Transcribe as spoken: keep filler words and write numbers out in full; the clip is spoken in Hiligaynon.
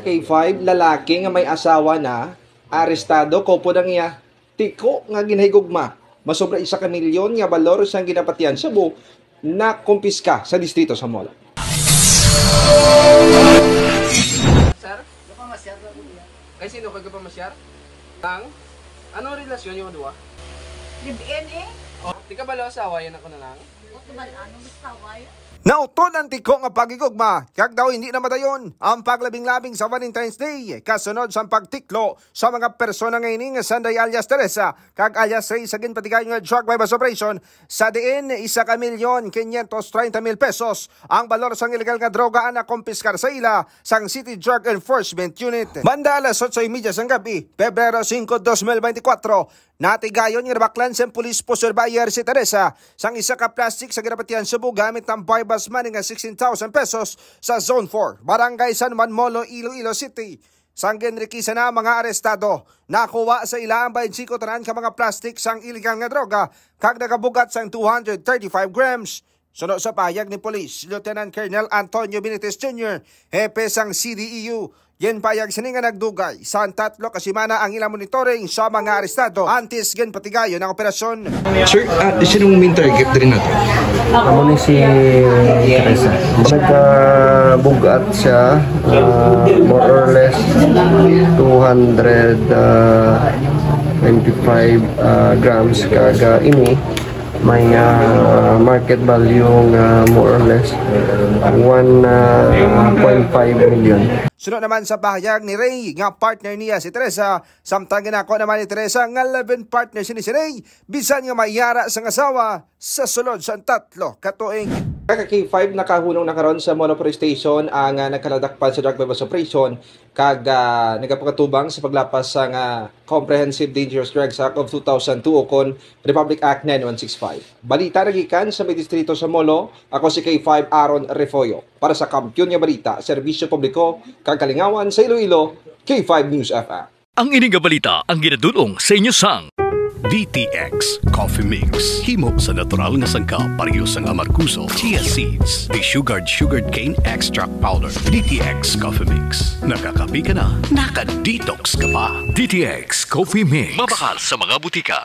K five, lalaki nga may asawa na, arestado, kaupod ang iya tiko nga ginahigugma. Masobra isa ka milyon nga balor sang ginapatihan shabu na kumpiska sa distrito sa Molo. Sir? Kay sino ka gapamasyar? Tang? Ano relasyon yung duwa? Live-in eh. Oh, di ka balo asawa yan ako na lang? Huwag naman ano, basta why? Nautod ang tiko nga paghigugma, kag daw hindi na madayon ang paglabing-labing sa Valentine's Day, kasunod sang pagtiklo sa mga persona nga ini nga Sanday alias Teresa kag alias Ray sa ginpatigayon nga drug buy-bust operation, sa diin isa ka milyon quinientos treinta mil pesos ang balor sang ilegal nga droga ang nakumpiskar sa ila sang City Drug Enforcement Unit. Banda alas otso y media sang gabi, Pebrero singko, dos mil beintikwatro, natigayon nga nabaklan sang police po surveyor si Teresa sang isa ka plastic sa ginapatihan shabu gamit ang buy-bust money nga sixteen thousand pesos sa Zone four, Barangay San Juan Molo, Iloilo City. Sang ginrikisa na ang mga arestado, nakuha sa ila ang baynte singko tanan ka mga plastic sang iligal nga droga kag nagabugat sang two hundred thirty-five grams. Suno sa pahayag ni Police Lieutenant Colonel Antonio Benitez Junior, hepe sang C D E U, ginpahayag sini nga nagdugay sang tatlo ka semana ang ilang monitoring sa mga arestado antes ginpatigayon ang operasyon. Sir, ah, sinong main target diri nato? Amo ni si Teresa. Nagkabugat siya, ah, more or less two hundred, ah, twenty-five, ah, grams, kag, ah, ini may, ah, market value nga more or less one point five million. Suno naman sa pahayag ni Ray nga partner niya si Teresa, samtang ginako naman ni Teresa nga live-in partner sini si Ray, bisan nga may yara sang asawa sa sulod sang tatlo ka tuig. Ka K five, nakahunong na karon sa Molo Police Station ang, ah, nagkaladakpan sa drug buy-bust operation kag, ah, nagapakatubang sa paglapas sang, ah, Comprehensive Dangerous Drugs Act of two thousand two ukon Republic Act nine one six five. Balita nagikan sa may distrito sa Molo, ako si K five Aaron Refollo. Para sa Kampiyon nga Balita, Serbisyo Publiko kag Kalingawan sa Iloilo, K five News F M. Ang ini nga balita ang ginadul-ong sa inyo sang D T X Coffee Mix. Himo sa natural nga sangkap, pareho sang amargoso, chia seeds, desugared sugarcane extract powder. D T X Coffee Mix. Nakakape ka na, naka-detox ka pa. D T X Coffee Mix. Mabakal sa mga butika.